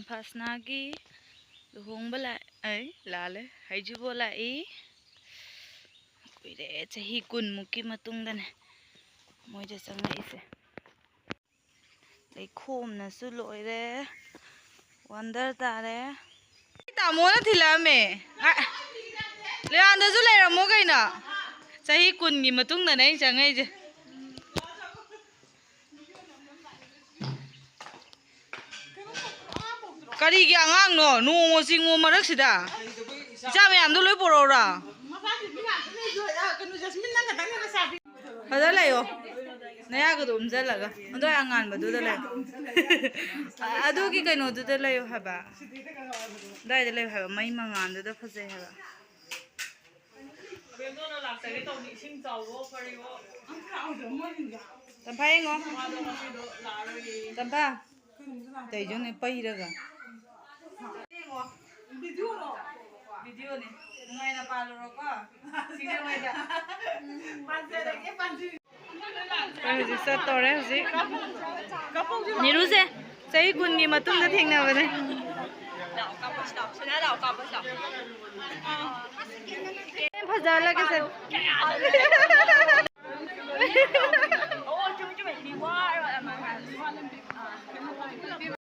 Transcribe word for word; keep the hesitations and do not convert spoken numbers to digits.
ꯐꯥꯁꯅꯥꯒꯤ ꯂꯨꯍꯣꯡꯕ ꯂꯥꯛꯑꯦ, ꯂꯥꯜꯂꯦ, ꯍꯩꯖꯤꯕꯣ ꯂꯥꯛꯏ꯫ ꯀꯨꯏꯔꯦ, ꯆꯍꯤ ꯀꯨꯟꯃꯨꯛꯀꯤ ꯃꯇꯨꯡꯗꯅꯦ ꯃꯣꯏꯗ ꯆꯪꯉꯛꯏꯁꯦ꯫ ꯂꯩꯈꯣꯝꯅꯁꯨ ꯂꯣꯏꯔꯦ꯫ ꯋꯥꯟꯗꯔ ꯇꯥꯔꯦ꯫ ꯇꯥꯃꯣꯅ ꯊꯤꯜꯂꯛꯑꯝꯃꯦ꯫ ꯑ, ꯂꯤꯌꯥꯟꯗꯁꯨ ꯂꯩꯔꯝꯃꯣ ꯀꯩꯅꯣ꯫ ꯆꯍꯤ ꯀꯨꯟꯒꯤ ꯃꯇꯨꯡꯗꯅꯦ ꯑꯩꯅ ꯆꯪꯉꯛꯏꯁꯦ꯫ ꯀꯔꯤꯒꯤ ꯑꯉꯥꯡꯅꯣ? ꯅꯣꯡꯃ ꯆꯤꯡꯉꯣ ꯃꯔꯛꯁꯤꯗ꯫ ꯏꯆꯥ ꯃꯌꯥꯝꯗꯣ ꯂꯣꯏ ꯄꯣꯔꯛꯎꯔꯥ? ꯐꯖꯅ ꯂꯩꯌꯣ꯫ ꯅꯌꯥꯒꯗꯣ ꯎꯝꯖꯜꯂꯒ꯫ ꯑꯗꯣ ꯑꯉꯥꯟꯕꯗꯨꯗ ꯂꯩꯌꯣ꯫ ꯑꯗꯨꯒꯤ ꯀꯩꯅꯣꯗꯨꯗ ꯂꯩꯌꯣ ꯍꯥꯏꯕ꯫ ꯑꯗꯨꯋꯥꯏꯗ ꯂꯩꯌꯣ ꯍꯥꯏꯕ꯫ ꯃꯩ ꯃꯉꯥꯜꯗꯨꯗ ꯐꯖꯩ ꯍꯥꯏꯕ꯫ ꯇꯝꯐꯥ ꯌꯦꯡꯉꯣ꯫ ꯇꯝꯐꯥ꯫ ꯇꯩꯖꯪꯅꯦ ꯄꯩꯔꯒ꯫ ꯚꯤꯗꯤꯑꯣꯅꯦ꯫ ꯅꯨꯡꯉꯥꯏꯅ ꯄꯥꯜꯂꯨꯔꯣꯀꯣ꯫ ꯁꯤꯡꯖꯃꯩꯗ꯫ ꯑꯩꯈꯣꯏ ꯍꯧꯖꯤꯛ ꯆꯠꯇꯧꯔꯦ ꯍꯧꯖꯤꯛ꯫ ꯅꯤꯔꯨꯁꯦ ꯆꯍꯤ ꯀꯨꯟꯒꯤ ꯃꯇꯨꯡꯗ ꯊꯦꯡꯅꯕꯅꯦ꯫ ꯐꯖꯍꯜꯂꯒꯦꯁꯦ꯫